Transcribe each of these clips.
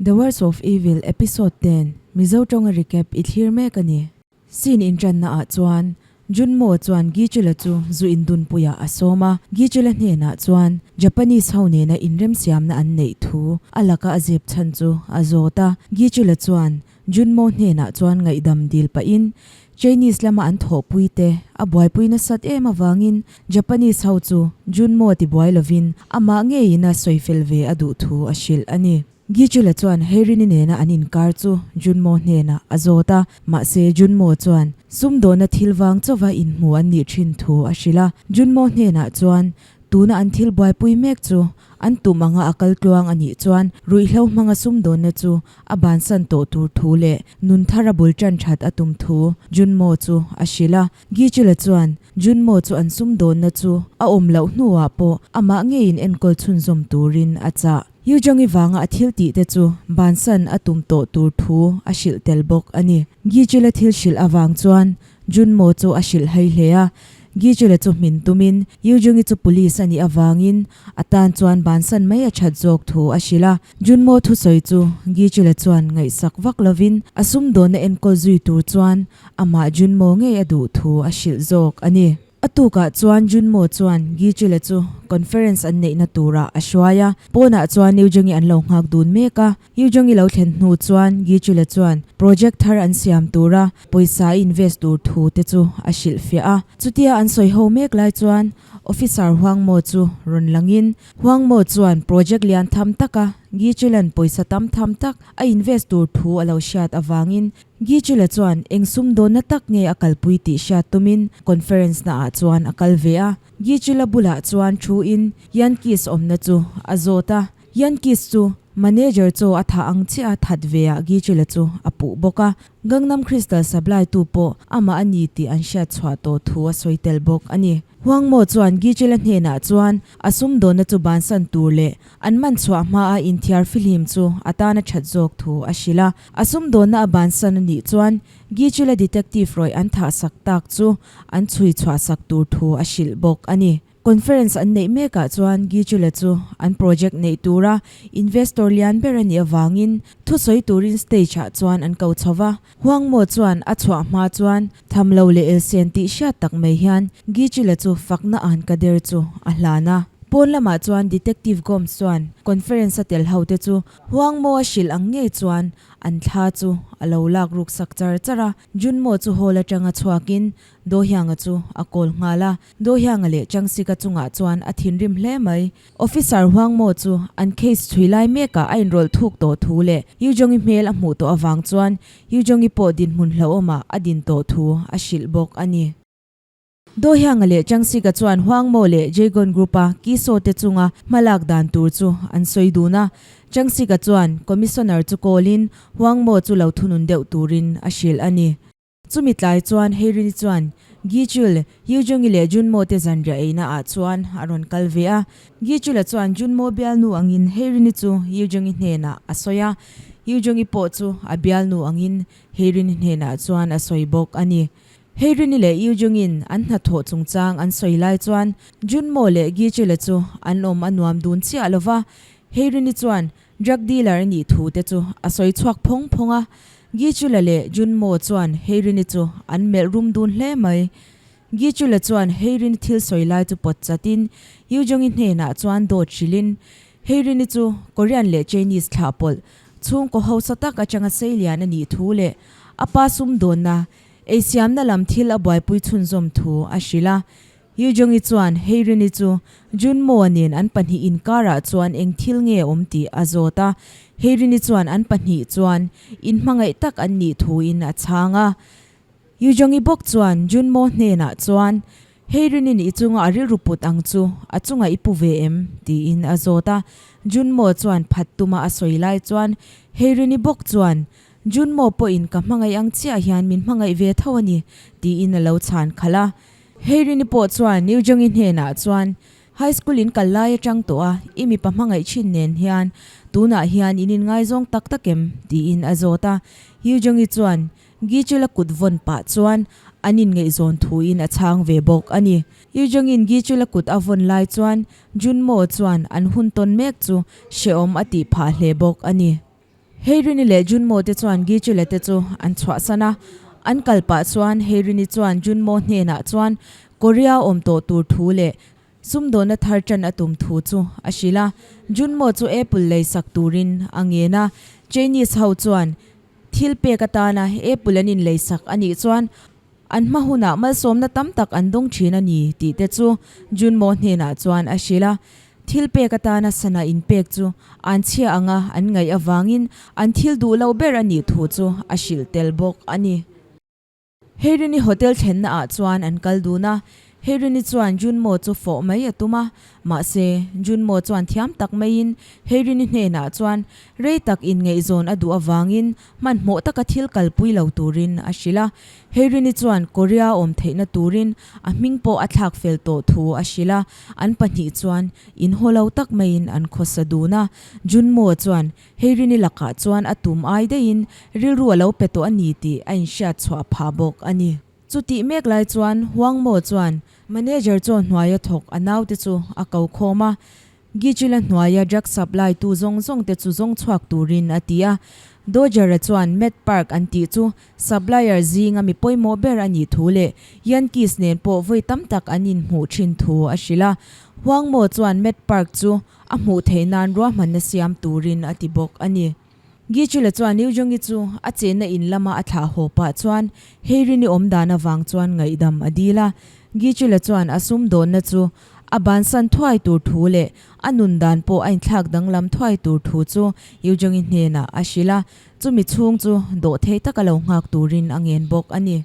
The Words of Evil episode ten Mizo tawnga recap i thlir mek a ni. Scene inṭanna ah chuan Junmo chuan Gichula chu zu indunpuiah a sawm a, Gichula hnenah chuan Japanese ho nena inremsiamna an neih thu a laka a zep chhan chu a zawt a. Gichula chuan Junmo hnenah chuan ngaihdam dil pahin Chinese lama an thawhpui te a buaipui nasat em avangin Japanese ho chu Junmo tibuai lovin amah ngeiin a sawifel ve a duh thu a hrilh a ni. Gichula chuan Heirini nena an inkar chu Junmo hnenah a zawt a, mahse Junmo chuan sumdawna thil vang chauva inhmu an nih thin thu a hrilh a. Junmo hnenah chuan tuna an thil buaipui mek chu an tum anga a kal tluang a nih chuan ruihhlo hmanga sumdawnna chu a bansan tawh tur thu leh nun thara bul tan that a tum thu Junmo chu a hrilh a. Gichula chuan Junmo chu an sumdawnna chu a awm loh hnuah pawh amah ngeiin enkawl chhunzawm turin a chah. Yujongi vanga a thil tih te chu bansan a tum tawh tur thu a hrilh tel bawk a ni. Gichula thil hrilh avang chuan Junmo chu a hrilh hai hle a, Gichula chu hmin tumin Yujungi chu police a nih avangin a tan chuan bansan mai a that zawk thu a hrilh a. Junmo thusawi chu Gichula chuan ngaihsak vak lovin a sumdawnna enkawl zui tur chuan amah Junmo ngei a duh thu a hrilh zawk a ni. A tukah chuan Junmo chuan Gichula chu conference an neihna turah a hruai a, pawnah chuan Yujungi an lo nghak dun mek a. Yujungi lo thlen hnu chuan Gichula chuan project thar an siam tura pawisa a invest tur thu te chu a hrilhfiah a. Chutia an sawi ho mek lai chuan Officer Huangmo chu rawn langin Huangmo chuan project lian tham taka Gichula'n pawisa tam tham tak a invest tur thu a lo hriat avangin Gichula chuan eng sumdawnna tak nge a kalpui tih hriat tumin conference na ah chuan a kal ve a. Gichula bulah chuan thu in Yankees awmna chu a zawt a. Yankees chu manager chaw a thah ang chiah a that ve ah Gichula chu a puh bawk a. Gangnam Crystal supply tu pawh amah a ni tih an hriat chhuah tawh thu a sawi tel bawk a ni. Huangmo chuan Gichula hnenah chuan a sumdawnna chu bansan tur leh An man chhuah hmaa inthiar fihlim chu a tan a that zawk thu a hrilh a. A sumdawnna a bansan a nih chuan Gichula detective rawih an thahsak tak chu an chhui chhuahsak tur thu a hrilh bawk a ni. Conference an neih mekah chuan Gichula chu an project neih tura investor lian ber a nih avangin thusawi turin stage-ah chuan an ko chho va. Huangmo chuan a chhuah hma chuan tham lo leh elsen tih hriat tak mai hian Gichila chu fakna an ka der chu a hlan a. Pawn lamah chuan Detective Gomes chuan conference a tel ho te chu Huangmo a hrilh ang ngei chuan an thla chu a lo lak ruk sak char char a. Junmo chu hall atanga chhuakin Dohianga chu a call nghal a. Dohianga leh Changsika chungah chuan a thinrim hle mai. Officer Huangmo chu an case chhui lai mekah a inrawlh thuk tawh thu leh Yu Jongi hmel a hmuh tawh avang chuan Yu Jongi pawh dinhmun hlauhawmah a din tawh thu a hrilh bawk a ni. Do Hianga leh Changsika chuan Huangmo leh Jaegon Group-a Kiso te chunga hmalak dan tur chu an sawi dun a. Changsika chuan Commissioner chu call-in Huangmo chu lo thunun deuh turin a hrilh a ni. Chumi tlai chuan Heirini chuan Gichul, Yujungi leh Junmo te zanriah eina ah chuan a rawn kal ve a. Gichula chuan Junmo bialnu angin Heirini chu Yujungi hnenah a sawi a, Yujungi pawh chu a bialnu angin Heirini hnenah chuan a sawi bawk a ni. Heirini leh Yujungin an hnathawh chungchang an sawi lai chuan Junmo leh Gichula chu an awm a nuam dun chiah lo va, Heirini chuan Drug dealer a nih thu te chu a sawi chhuak phawng phawng a, Gichula leh Junmo chuan Heirini chu an melh rum dun hle mai. Gichula chuan Heirini thil sawi lai chu pawt chatin Yujongi hnenah chuan dawt hrilhin, Heirini chu Korean leh Chinese thlah pawlh chhungkaw hausa tak atanga seilian a nih thu leh a pa sumdawnna eisiamna lam thil a buaipui chhunzawm thu a hrilh a. Yu Jongi chuan Heirini chu Junmo-a nen an pahnih inkarah chuan eng thil nge awm tih a zawt a. Heirini chuan an pahnih chuan inhmangaih tak an nih thuin a chhang a. Yu Jongi bawk chuan Junmo hnenah chuan, Heirinin i chunga a rilru put ang chu a chunga i pu ve em? tiin a zawt a. Junmo chuan phat tuma a sawi lai chuan Heirini bawk chuan, Junmo pawhin ka hmangaih ang chiah hian min hmangaih ve tho a ni, tiin a lo chhan khalh a. Heirini pawh chuan New Jongi hnenah chuan, High school in kal lai atang tawh a, i mipa hmangaih thin nen hian tunah hian in inngaizawng tak tak em? tiin a zawt a. Yu Jongi chuan Gichula kut vawn pah chuan an inngaihzawn thuin a chhang ve bawk a ni. Yu Jongi'n Gichula kut a vawn lai chuan Junmo chuan an hun tawn mek chu hrehawm a tih phah hle bawk a ni. Heirini leh Junmo te chuan Gichula te chu an chhuahsan a, an kal pah chuan Heirini chuan Junmo hnenah chuan Korea awm tawh tur thu leh sumdawnna thar ṭan a tum thu chu a hrilh a. Junmo chu apple lei sak turin a ngen a, Chinese ho chuan thil pek atana apple an inlei sak a nih chuan An hma hunah malsawmna tam tak an dawng thin a ni tih te chu Junmo hnenah chuan a hrilh a. Thil pek atana sana inpek chu an chhia anga an ngaih avangin an thil duh lo ber a nih thu chu a hrilh tel bawk a ni. Heirini hotel thlenna ah chuan an kal dun a, Heirini chuan Junmo chu fawh mai a tum a, mahse Junmo chuan thiam tak maiin Heirini hnenah chuan rei tak inngaihzawn a duh avangin Hmanhmawh taka thil kalpui lo turin a hrilh a, Heirini chuan Korea awm theihna turin a hming pawh a thlak fel tawh thu a hrilh a, an pahnih chuan inhaw lo tak maiin an khawsa dun a. Junmo chuan Heirini lakah chuan a tum ai daihin rilru a lo pe tawh a ni tih a inhriat chhuah phah bawk a ni. Chutih mek lai chuan Huangmo chuan manager chaw hnuaia thawk a naute chu a ko khawm a, Gichila hnuaia drug supply tu zawng zawng te chu zawng chhuak turin a ti a. Dodger-a chuan Matt Park an tih chu supplier zinga mi pawimawh ber a nih thu leh Yankees nen pawh vawi tam tak an inhmuh thin thu a hrilh a. Huangmo chuan Matt Park chu a hmuh theih nan ruahmanna siam turin a ti bawk a ni. Gichula chuan Liu Zhongi chu a chenna in lama a thlah haw pah chuan Heirini awm dan avang chuan ngaihdam a dil a. Gichula chuan a sumdawnna chu a bansan thuai tur thu leh a nun dan pawh a inthlak danglam thuai tur thu chu Liu Zhongi hnenah a hrilh a, chumi chhung chu dawhthei taka lo nghak turin a ngen bawk a ni.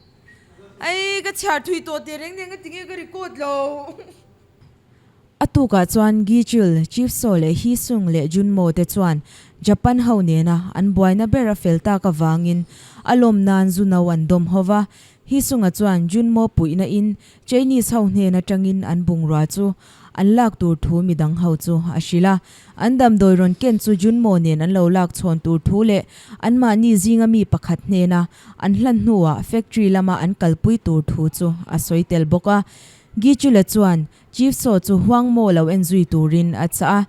Ai, ka chhiar thui tawh teh reng nen ka ti nge ka record lo. A tukah chuan Gi Chul, Chief Seo leh Hee Sung leh Jun Mo te chuan Japan ho nena an buaina ber a fel tak avangin a lawm nan zu no an dawm ho va. Hee Sung-a chuan Jun Mo puihna in Chinese ho hnen atangin an bungrua chu an lak tur thu midang ho chu a hrilh a. An damdawi rawn ken chu Jun Mo nen an lo lak chhawn tur thu leh anmahni zinga mi pakhat hnena an hlan hnuah factory lama an kalpui tur thu chu a sawi tel bawk a. Gi Chul-a chuan Chief Saw chu Huang Mo lo en zui turin a chah a.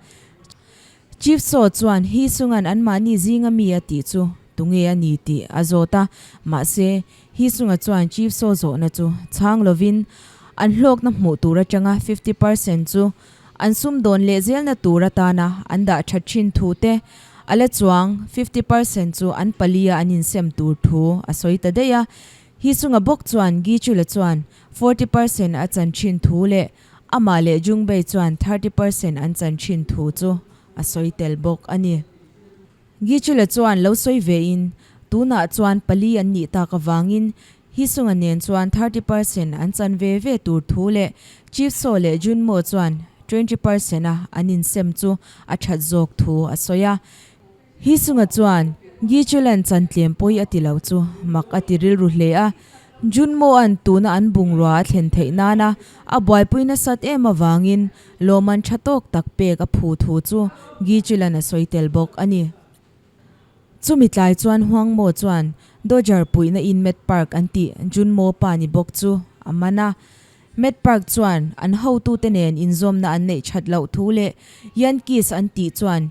Chief Saw chuan Hee Sung-a'n anmahni zinga mi a tih chu tunge a ni tih a zawt a. Mahse, Hee Sung-a chuan Chief Saw zawhna chu chhang lovin an hlawkna hmuh tur atanga 50 percent chu an sumdawn leh zelna tur atana an dah that thin thu te, a la chuang 50 percent chu an palia an insem tur thu a sawi ta daih a. Hee Sung-a bawk chuan Gi Chul-a chuan 40 percent a chan thin thu leh amah leh Jungbei chuan 30 percent an chan thin thu chu a sawi tel bawk a ni. Gichula chuan lo sawi vein tunah chuan pali an nih tak avangin Hisunga nen chuan 30 percent an chan ve ve tur thu leh Chief Saw leh Junmo chuan 20 percent a an insem chu a that zawk thu a sawi a. Hisunga chuan Gichulan chan tlem pawi a ti lo chu mak a ti rilru hle a. Junmoan tuna an bungrua a thlen theih nana a buaipui nasat em avangin lawmman tha tawk tak pek a phu thu chu Gichulan a sawi tel bawk a ni. Chumi tlai chuan Huangmo chuan Dodger puihna in Met Park an tih Junmo pa ni bawk chu a man a. Met Park chuan an hotute nen inzawmna an neih that loh thu leh Yankees an tih chuan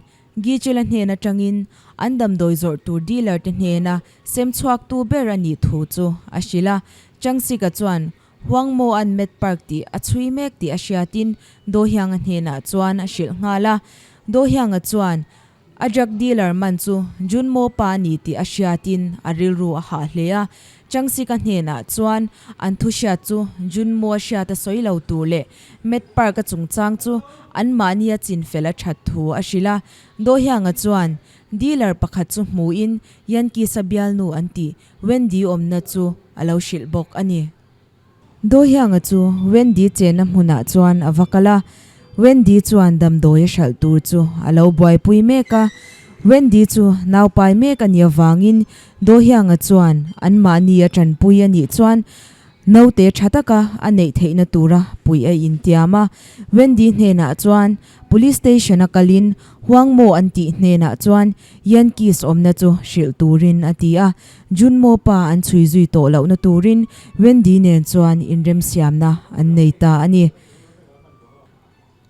Gichela hnen atangin an damdawi zawrh tur dealer te hnena sem chhuaktu ber a nih thu chu a hrilh a. Changsika chuan Huangmo-a'n Met Park tih a chhui mek tih a hriatin Dohianga hnenah chuan a hrilh nghal a. Dohianga chuan a drug dealer man chu Junmo pa a ni tih a hriatin a rilru a hah hle a. Changsika hnenah chuan an thu hriat chu Junmo a hriat a sawi lo tur leh Met Park-a chungchang chu anmahnia chinfel a that thu a hrilh a. Dohianga chuan dealer pakhat chu hmuin Yankees-a bialnu an tih Wendy awmna chu a lo hrilh bawk a ni. Dohianga chu Wendy chenna hmunah chuan a va kal a, Wendy chuan damdawi a hralh tur chu a lo buaipui mek a. Wendy chu naupai mek a nih avangin Dohianga chuan anmahni a tanpui a nih chuan Naute tha taka a neih theihna tura puih a intiam a, Wendy hnenah chuan Police Station a kalin Huangmo an tih hnenah chuan Yankees awmna chu hrilh turin a ti a, Junmo pa an chhui zui tawh lohna turin Wendy nen chuan inremsiamna an nei ta a ni.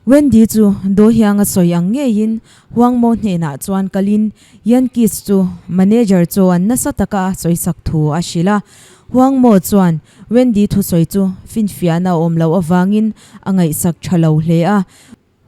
Wendy chu Do Hyung-a sawi ang ngeiin Hwang Mo hnenah chuan kalin Yankees chu manager chuan nasa taka a sawisak thu a hrilh a. Hwang Mo chuan Wendy thusawi chu finfiahna a awm loh avangin a ngaihsak tha lo hle a.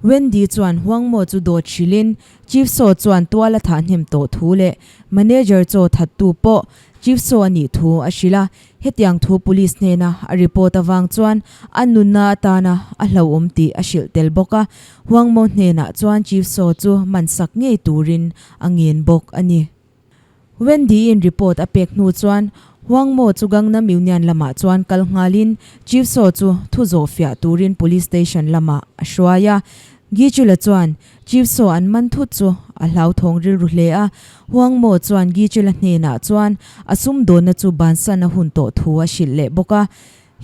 Wendy chuan Hwang Mo chu dawt hrilhin Chief Saw chuan tual a thah hnem tawh thu leh manager chaw thattu pawh Chief Saw a nih thu a hrilh a. Hetiang thu police hnena a report avang chuan a nunna atana a hlauhawm tih a hrilh tel bawk a, Huang Mo hnenah chuan Chief Saw chu man sak ngei turin a ngen bawk a ni. Wendy-in report a pek hnu chuan Huang Mo chu Gangnam Union lamah chuan kal nghalin Chief Saw chu thu zawh fiah turin police station lamah a hruai a. Gichula chuan Chief Saw an man thut chu a hlauthawng rilru hle a, Huang Mo chuan Gichula hnenah chuan a sumdawnna chu bansan a hun tawh thu a hrilh leh bawk a.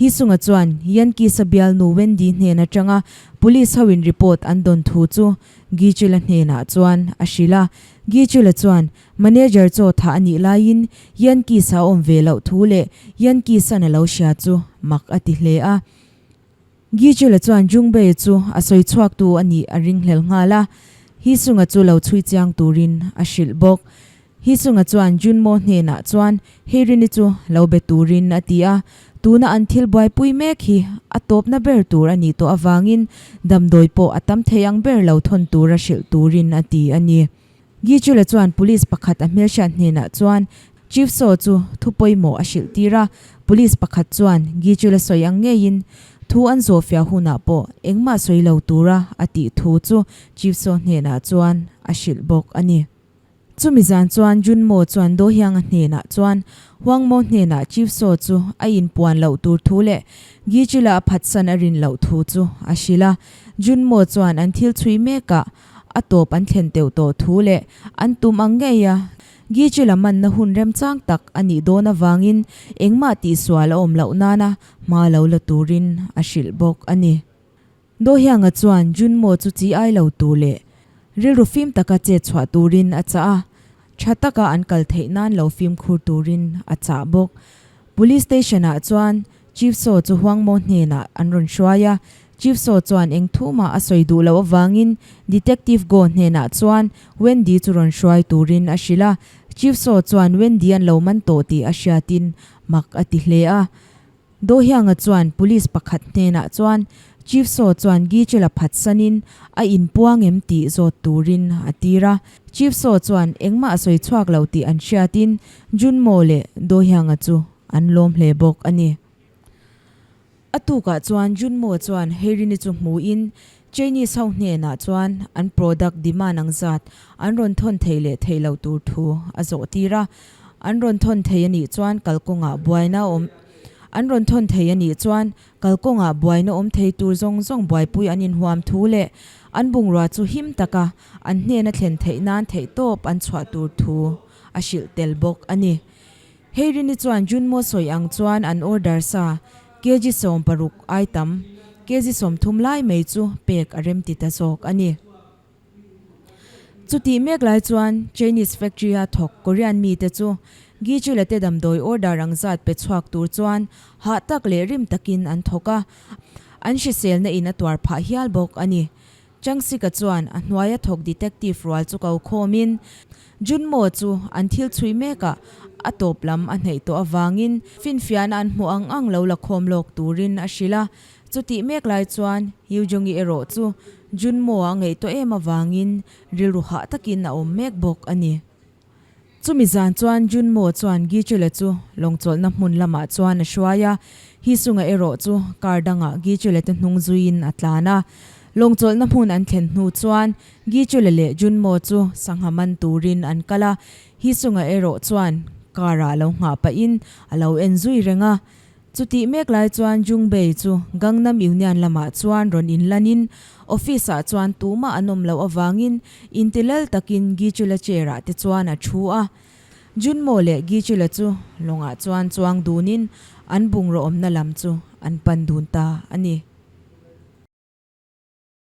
Hisunga chuan Yankees-a bialnu Wendy hnen atanga police hoin report an dawn thu chu Gichula hnenah chuan a hrilh a. Gichula chuan manager chaw thah a nih laiin Yankees-a a awm ve loh thu leh Yankees-an a lo hria chu mak a ti hle a. Gichula chuan Jungbei chu a sawi chhuaktu a nih a ringhlel nghal a, Hisunga chu lo chhui chiang turin a hrilh bawk. Hisunga chuan Junmo hnenah chuan Heirini chu lo be turin a ti a, tuna an thil buaipui mek hi a tawpna ber tur a nih tawh avangin damdawi pawh a tam thei ang ber lo thawn tura hrilh turin a ti a ni. Gichula chuan police pakhat a hmelhriat hnenah chuan Chief Saw chu thu pawimawh a hrilh tir a, police pakhat chuan Gichula sawi ang ngeiin thu an zawhfiah hunah pawh engmah sawi lo tura a tih thu chu Chief Saw hnenah chuan a hrilh bawk a ni. Chumi zan chuan Jun Mo chuan Do Hyang-a hnenah chuan Hwang Mo hnenah Chief Saw chu a inpuan loh tur thu leh Gichula a phatsan a rin loh thu chu a hrilh a. Jun Mo chuan an thil chhui mekah A tawp an thlen teuh tawh thu leh an tum ang ngei a, Gichula manna hun remchang tak a nih dawn avangin engmah tihsual a awm loh nana hma lo la turin a hrilh bawk a ni. Do Hyung-a chuan Junmo chu chi ai lo tur leh rilru fim taka chet chhuah turin a chah a, tha taka an kal theih nan lo fimkhur turin a chah bawk. Police station-ah chuan Chief Saw chu Huang Mo hnenah an rawn hruai a, Chief Saw chuan eng thu mah a sawi duh loh avangin Detective Go hnenah chuan Wendy chu rawn hruai turin a hrilh a, Chief Saw chuan Wendy an lo man tawh tih a hriatin mak a ti hle a. Do Hyang-a chuan police pakhat hnenah chuan Chief Saw chuan Gichel-a phatsanin a inpuang em tih zawt turin a tir a, Chief Saw chuan engmah a sawi chhuak lo tih an hriatin Jun Mo leh Do Hyang-a chu An lawm hle bawk a ni. A tukah chuan Junmo chuan Heirini chu hmuin Chinese ho hnenah chuan an product demand ang zat an rawn thawn thei leh thei lo tur thu a zawh tir a. An rawn thawn thei a nih chuan kalkawngah buaina awm An rawn thawn thei a nih chuan kalkawngah buaina awm thei tur zawng zawng buaipui an inhuam thu leh an bungrua chu him taka an hnena thlen theih nan theihtawp an chhuah tur thu a hrilh tel bawk a ni. Heirini chuan Junmo sawi ang chuan an order sa kg 16 ai tam, kg 30 lai mai chu pek a remti ta zawk a ni. Chutih mek lai chuan Chinese factory a thawk Korean mite chu Gichula te damdawi order ang zat pe chhuak tur chuan hah tak leh rim takin an thawk a, an hriselna in a tuar phah hial bawk a ni. Changsika chuan a hnuaia thawk detective rual chu ko khawmin Junmo chu an thil chhui mekah a tawp lam a hnaih tawh avangin finfiahna an hmuh ang ang lo la khawm lawk turin a hrilh a. Chutih mek lai chuan Yu Jung-i erawh chu Junmo a ngaih tawh em avangin rilru hah takin a awm mek bawk a ni. Chumi zan chuan Junmo chuan Gichula chu lawngchawlhna hmun lamah chuan a hruai a, Hisunga erawh chu car dangah Gichula te hnung zuiin a tlan a. Lawngchawlhna hmun an thlen hnu chuan Gichula leh Junmo chu sangha man turin an kal a, Hisunga erawh chuan car ah lo nghah pahin a lo en zui reng a. Chutih mek lai chuan Jungbei chu Gangnam Union lamah chuan rawn inlanin office ah chuan tumah an awm loh avangin intilal takin Gichula chair ah te chuan a thu a. Junmo leh Gichula chu lawngah chuan chuang dunin an bungraw awmna lam chu an pan dun ta a ni.